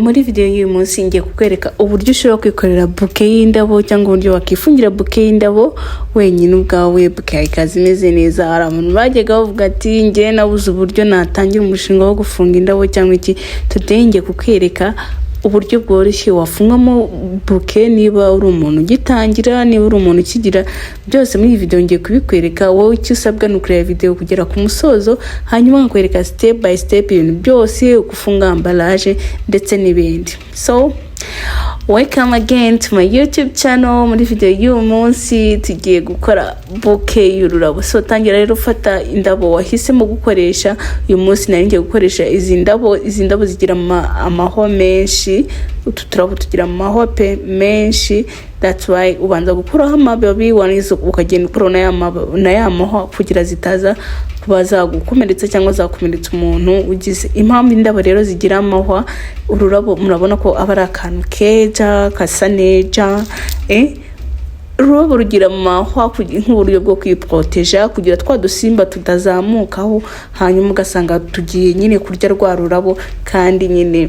Muri video y'uyu munsi ngiye kukwereka uburyo ushobora kwikorera bouquet y'indabo, cyangwa uburyo wakifungira bouquet y'indabo wenyine ubwawe, bouquet yawe ikaza imeze neza. Hari abantu bajyaga bavuga ati: "Njye nabuze uburyo natangira umushinga wo gufunga indabo cyangwa iki." Today ngiye kukwereka uburyo bworoshye wafungamo bouquet, niba uri umuntu ugitangira, niba uri umuntu ukigira byose. Muri iyi video ngiye kubikwereka. Wowe icyo usabwa ni ukureba video kugera ku musozo, hanyuma nkakwereka step by step ibintu byose, uko ufunga emballage ndetse n'ibindi. So welcome again to my YouTube channel. Muri video y'uyu munsi tugiye gukora bouquet y'ururabo. So tangira rero ufata indabo wahisemo gukoresha. Uyu munsi nari ngiye gukoresha izi ndabo. Izi ndabo zigira amahwa menshi. Utu turabo tugira amahwa pe menshi. That's why ubanza gukuraho amababi, warangiza ukagenda ukuraho na ya mahwa kugira zitaza kuba zagukomeretsa cyangwa zakomeretsa umuntu ugize. Impamvu indabo rero zigira amahwa, ururabo murabona ko aba ari akantu keza gasa neza. Ururabo rugira amahwa nk'uburyo bwo kwiporoteja kugira twa dusimba tutazamukaho, hanyuma ugasanga tugiye nyine kurya rwa rurabo. Kandi nyine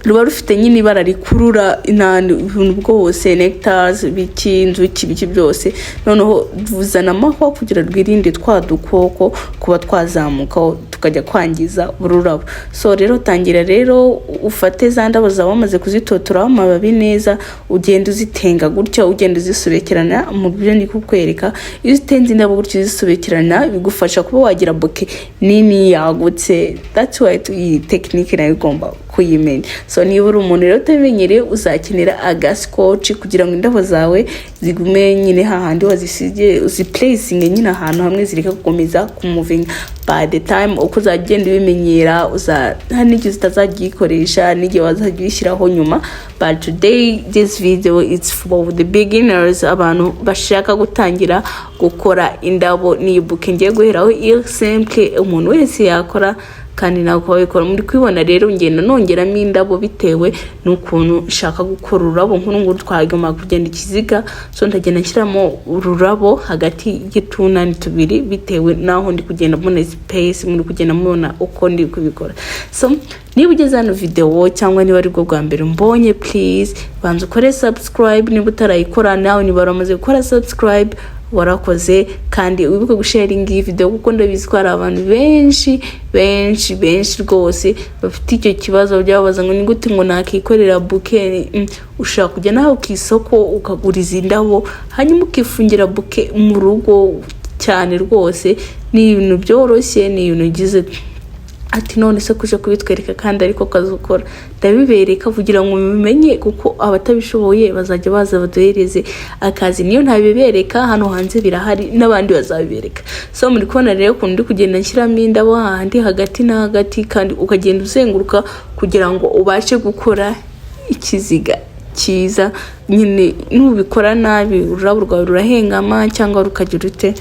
ruba rufite nyine ibara rikurura ibintu bwose, nectars, biki, inzuki, biki byose. Noneho ruzana amahwa kugira rwirinde twa dukoko kuba twazamukaho tukajya kwangiza ururabo. So rero tangira rero ufate za ndabo zawe wamaze kuzitotoraho amababi neza, ugenda uzitenga gutya, ugenda uzisobekerana mu byo ndi kukwereka. Iyo uzitenze indabo gutya uzisobekerana, bigufasha kuba wagira bouquet nini yagutse. That's why iyi technique nayo igomba kuyimenya. So niba uri umuntu rero utabimenyereye, uzakenera agascotch kugira ngo indabo zawe zigume nyine hahandi wazisize, uziplacinge nyine ahantu hamwe, zireka gukomeza kumuvinga. By the time uko uzagenda ubimenyera, uza hari n'igihe utazajya uyikoresha, n'igihe wazajya uyishyiraho nyuma. But today this video is for the beginners, abantu bashaka gutangira gukora indabo. Ni bouquet ngiye guheraho, iri simple, umuntu wese yakora kandi nawe ukaba wabikora. Muri kubibona rero, ngenda nongeramo indabo bitewe n'ukuntu nshaka gukora ururabo. Nk'uru nguru twagomba kugenda ikiziga, so ndagenda nshyiramo ururabo hagati y'utunani tubiri bitewe n'aho ndi kugenda mbona space. Muri kugenda mubona uko ndi kubikora. So niba ugeze hano video, cyangwa niba aribwo bwa mbere mbonye, please banza ukore subscribe niba utarayikora. Nawe niba waramaze gukora subscribe, warakoze. Kandi wibuke gusharinga iyi video, kuko ndabizi ko hari abantu benshi benshi benshi rwose bafite icyo kibazo, byababaza ngo ni gute ngo nakikorera bouquet. Ushobora kujya nawe ku isoko ukagura izi ndabo, hanyuma ukifungira bouquet mu rugo cyane rwose. Ni ibintu byoroshye, ni ibintu ugize ati: "None se kuje kubitwereka kandi ariko kazi ukora?" Ndabibereka kugira ngo mubimenye, kuko abatabishoboye bazajya baza baduhereze akazi. Niyo ntabibereka, hano hanze birahari, n'abandi bazabibereka. So muri kubona rero ukuntu ndi kugenda nshyiramo indabo hahandi hagati na hagati, kandi ukagenda uzenguruka kugira ngo ubashe gukora ikiziga cyiza nyine. Nubikora nabi, ururabo rwawe rurahengama cyangwa rukagira ute.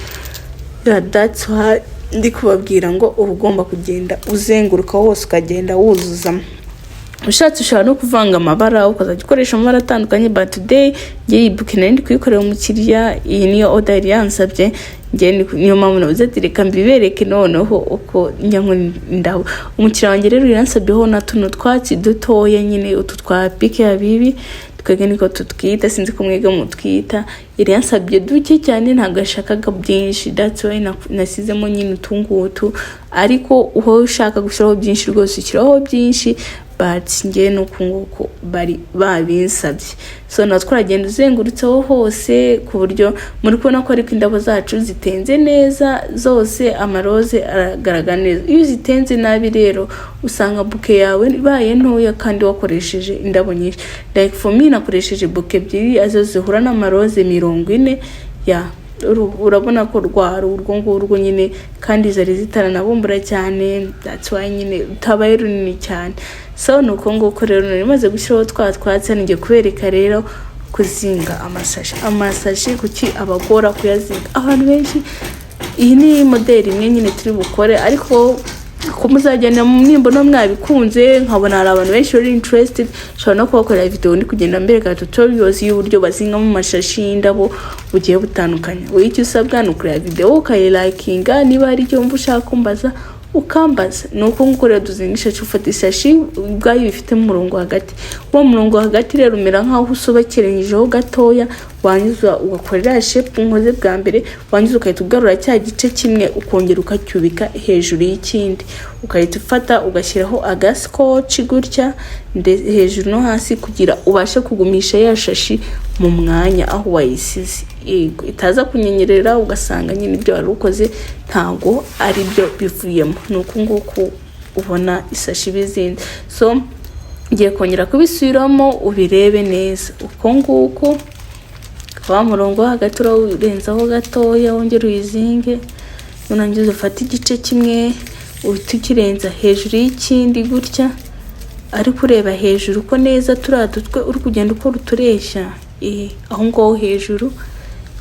Yeah, that's why ndi kubabwira ngo uba ugomba kugenda uzenguruka hose, ukagenda wuzuzamo. Ushatse ushobora no kuvanga amabara, ukazajya ukoresha amabara atandukanye. But today ngiye iyi bouquet nari ndi kuyikorera umukiriya, iyi niyo order yari yansabye. Njye niyo mpamvu navuze ati: "Reka mbibereke noneho uko njya nkora indabo." Umukiriya wanjye rero yansabyeho na tuno twatsi dutoya nyine, utu twa pike ya bibi, twebwe niko tutwita, sinzi ko mwebwe mutwita. Yari yansabye duke cyane, ntabwo yashakaga byinshi. That's why nasizemo nyine utungutu. Ariko wowe ushaka gushyiraho byinshi rwose ushyiraho byinshi, but njye nuku nguku bari babinsabye. So natwe uragenda uzengurutseho hose, ku buryo muri kubona ko ariko indabo zacu zitenze neza zose, amaroze aragaragara neza. Iyo uzitenze nabi rero, usanga bouquet yawe ibaye ntoya kandi wakoresheje indabo nyinshi. Like for me, nakoresheje bouquet ebyiri, azo zihura n'amaroze 40 ya urabona ko rwari urwo ngurwo nyine, kandi zari zitaranabumbura cyane. That's why nyine rutabaye runini cyane. So ni uko nguko rero nari maze gushyiraho twa twatsi. Hano ngiye kubereka rero kuzinga amasashe. Amasashe kuki abagora kuyazinga abantu benshi? Iyi ni modeli imwe nyine turi bukore, ariko ko muzagenda nimbona mwabikunze, nkabona hari abantu benshi bari interested, nshobora no kubakorera video ndi kugenda mbereka tutorials y'uburyo bazingamo amashashi y'indabo bugiye butandukanye. Wowe icyo usabwa ni ukureba video, ukayilikinga. Niba hari icyo wumva ushaka kumbaza, Ukambaza. Ni uko nguko rero tuzinga ishashi. Ufata ishashi ubwayo ifitemo umurongo hagati. Uwo murongo hagati rero umera nk'aho usobekeranyijeho gatoya, warangiza ugakora iriya shape nkoze bwa mbere, warangiza ugahita ugarura cya gice kimwe, ukongera ukacyubika hejuru y'ikindi, ugahita ufata ugashyiraho agasikoci gutya hejuru no hasi, kugira ubashe kugumisha ya shashi mu mwanya aho wayisize. Yego, itaza kunyenyerera, ugasanga nyine ibyo wari ukoze ntabwo ari byo bivuyemo. Ni uku nguku ubona isashi ibizinze. So ngiye kongera kubisubiramo ubirebe neza. Uko nguko, wa murongo wo hagati urawurenzaho gatoya, wongere uyizinge. Nurangiza ufate igice kimwe, uhite ukirenza hejuru y'ikindi gutya, ariko ureba hejuru ko neza turiya dutwe uri kugenda ukora utureshya aho ngaho hejuru.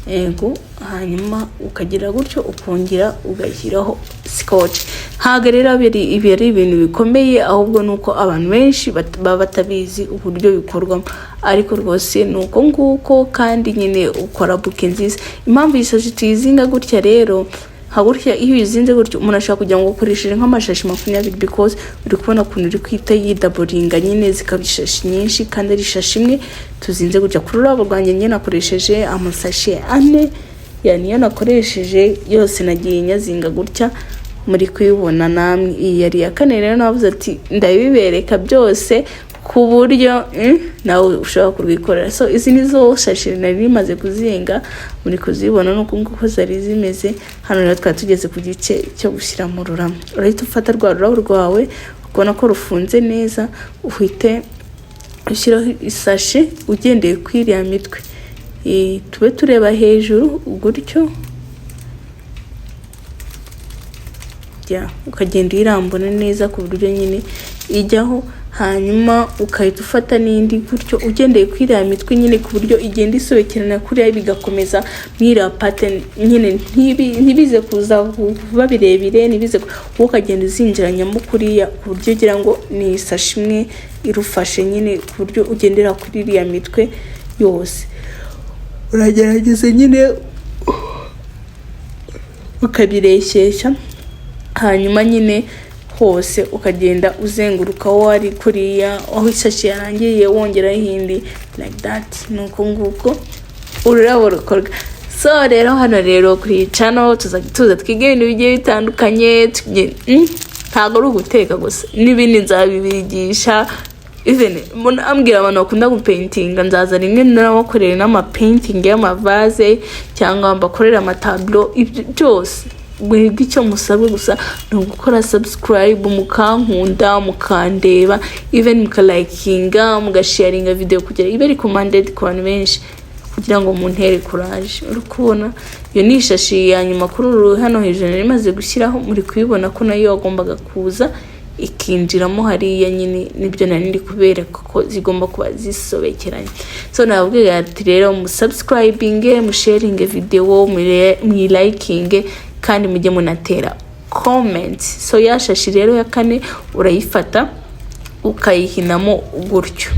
Yego, hanyuma ukagira gutyo, ukongera ugashyiraho scotch. Ntabwo rero ibi ari ibintu bikomeye, ahubwo ni uko abantu benshi baba batabizi uburyo bikorwamo, ariko rwose ni uko nguko, kandi nyine ukora bouquet nziza. Impamvu iyi shashi tuyizinga gutya rero nka gutya, iyo uyizinze gutyo umuntu ashobora kugira ngo ukoresheje nk'amashashi 20, because uri kubona ukuntu uri kwita yidoublinga nyine, zikaba ishashi nyinshi kandi ari ishashi imwe tuzinze gutya. Ku rurabo rwanjye nyine nakoresheje amasashe ane, ya niyo nakoresheje yose, nagiye nyazinga gutya, muri kuyibona namwe. Iyi yari iya kane. Rero navuze ati ndabibereka byose ku buryo nawe ushobora kurwikorera. So izi ni zo shashi nari rimaze kuzinga, muri kuzibona nuko nguko zari zimeze. Hano rero twari tugeze ku gice cyo gushyira mu rurabo. Urahita ufata rwa rurabo rwawe, ukabona ko rufunze neza, uhite ushyiraho isashe ugendeye kuri iriya mitwe. Tube tureba hejuru gutyo, ya ukagenda uyirambura neza ku buryo nyine ijyaho. Hanyuma ukahita ufata n'indi gutyo, ugendeye kuri iriya mitwe nyine, ku buryo igenda isobekerana kuriya, bigakomeza muri iriya pattern nyine, ntibize kuza kuba birebire, ntibize wowe ukagenda uzinjiranyamo kuriya, ku buryo ugira ngo ni isashi imwe irufashe nyine, ku buryo ugendera kuri iriya mitwe yose. Uragerageza nyine ukabireshyeshya, hanyuma nyine hose ukagenda uzenguruka aho wari kuriya, aho ishashi yarangiriye wongeraho iyindi, like that. Ni uko nguko ururabo rukorwa. So rero hano rero kuri iyi channel tuzajya tuza twiga ibintu bigiye bitandukanye. Ntabwo ari uguteka gusa, n'ibindi nzabibigisha. Even mbona ambwira abantu bakunda gupaintinga, nzaza rimwe narabakorera n'amapainting y'amavaze cyangwa mbakorera amatableau, ibyo byose. Mwebwe icyo musabwe gusa ni ugukora subscribe, mukankunda, mukandeba, even mukalikinga, mugasharinga video kugira ibe recommended ku bantu benshi, kugira ngo muntere courage. Uri kubona iyo ni ishashi ya nyuma kuri uru hano hejuru nari maze gushyiraho. Muri kubibona ko nayo yagombaga kuza ikinjiramo hariya nyine, nibyo nari ndi kubereka ko zigomba kuba zisobekeranye. So nababwira ati rero musubscribinge, musharinge video, mwilikinge, kandi mujye munatera comment. So ya shashi rero ya kane urayifata ukayihinamo gutyo.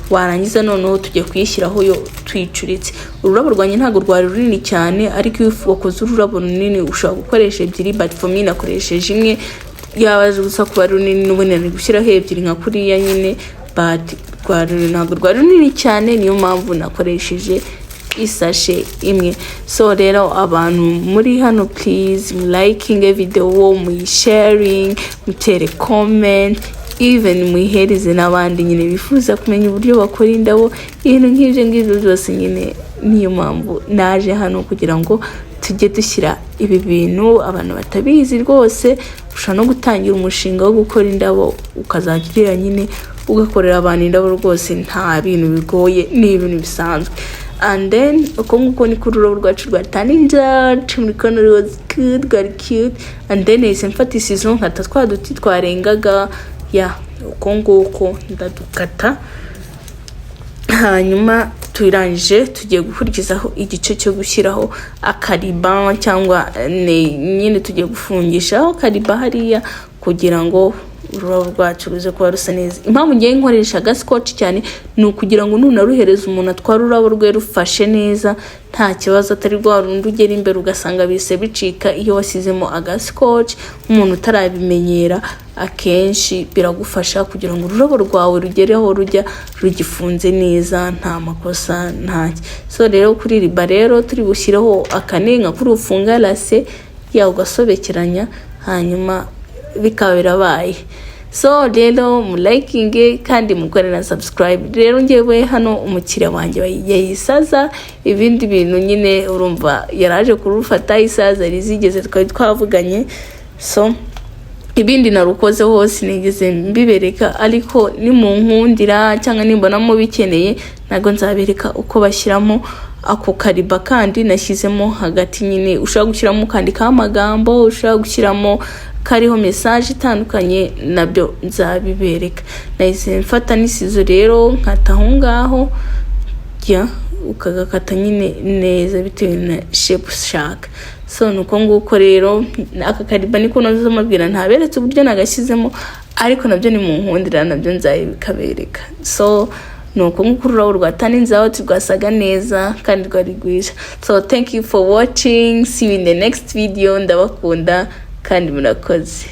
Warangiza noneho tujya kuyishyiraho yo tuyicuritse. Ururabo rwanjye ntabwo rwari runini cyane, ariko iyo wakoze ururabo runini ushobora gukoresha ebyiri, but for me nakoresheje imwe. Yaba gusa kuba runini n'ubundi nari gushyiraho ebyiri nka kuriya nyine, but ntabwo rwari runini cyane, niyo mpamvu nakoresheje isashe imwe. So rero abantu muri hano, please mulikinge video, muyisharing, mutere comment, even muyihereze n'abandi nyine bifuza kumenya uburyo bakora indabo, ibintu nk'ibyo ngibyo byose nyine. Niyo mpamvu naje hano, kugira ngo tujye dushyira ibi bintu abantu batabizi. Rwose ushobora no gutangira umushinga wo gukora indabo, ukazajya ugera nyine ugakorera abantu indabo. Rwose nta bintu bigoye, ni ibintu bisanzwe. And then uko nguko niko ururabo rwacu rwatangira. Muri kubona it was good, rwari cute. And then nahise mfata isizo, nkata twa duti twarengaga, ya uko nguko ndadukata. Hanyuma turangije, tugiye gukurikizaho igice cyo gushyiraho akaruban, cyangwa nyine tugiye gufungishaho akaruban hariya kugira ngo Ururabo rwacu ruze kuba rusa neza. Impamvu ngiye nkoresha agascotch cyane ni ukugira ngo nunaruhereza umuntu atwara ururabo rwe rufashe neza, nta kibazo, atari rwa rundi ugera imbere ugasanga bise bicika. Iyo wasizemo agascotch, umuntu utarabimenyera, akenshi biragufasha kugira ngo ururabo rwawe rugere aho rujya rugifunze neza, nta makosa, ntacyo. So rero kuri ruban rero turi bushyireho akanenga kuri ufunga lacet yawe, ugasobekeranya, hanyuma bikaba birabaye. So rero mulayikinge kandi mukore na subscribe. Rero ngewe hano umukiriya wanjye yayisaza ibindi bintu nyine, urumva yaraje kurufata isaza rizigeze twari twavuganye. So ibindi narukoze hose nigeze mbibereka, ariko nimunkundira cyangwa nimbona mubikeneye, ntabwo nzabereka uko bashyiramo ako karuban kandi nashyizemo hagati nyine. Ushobora gushyiramo ukandikaho amagambo, ushobora gushyiramo kariho message itandukanye, nabyo nzabibereka. Nahise mfata n'isizo rero nkata aho ngaho, jya ukagakata nyine neza bitewe na shape ushaka. So ni uko nguko rero aka karuban niko noza mabwira, ntaberetse uburyo nagashyizemo, ariko nabyo ni mu nkundira nabyo nzabikabereka. So ni uko nguko ururabo rwa turning out rwasaga neza kandi rwari rwiza. So thank you for watching, see you in the next video. Ndabakunda kandi murakoze.